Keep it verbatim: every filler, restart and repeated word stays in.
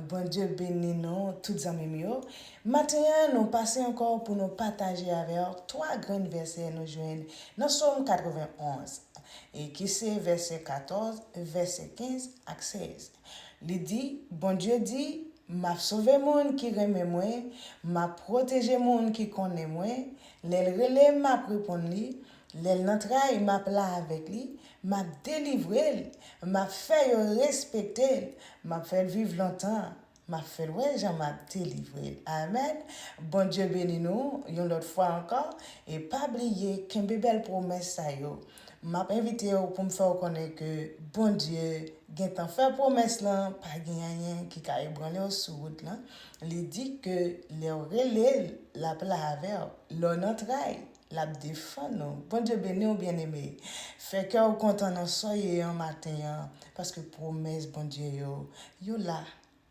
Bondye beni nou tout zanmi m yo. Maten an, nou pase ankò pou nou pataje avè w twa grenn vèsè nou jwenn nan Sòm katrevenn onz, e ki se vèsè katòz, vèsè kenz ak sèz. Li di, Bondye di, M ap sove moun ki renmen mwen, m ap pwoteje moun ki konnen mwen. Lè l rele m, m ap reponn li. Lè l nan tray, m ap la avèk li. M ap delivre l. M ap fè yo respekte l. M ap fè l viv lontan. M ap fè l wè jan m ap delivre l. Amèn. Bondye beni nou yon lòt fwa ankò. E pa bliye, kenbe bèl pwomès sa yo. M ap envite w pou m fè w konnen ke Bondye gentan fè pwomès lan, pa gen anyen ki ka ebranle w sou wout lan. Li di ke lè w rele l, l ap la avè w. Lè w nan tray, l ap defann ou. Bondye beni w, byeneme. Fè kè w kontan nan sa w ye an maten an, paske pwomès Bondye yo, yo la.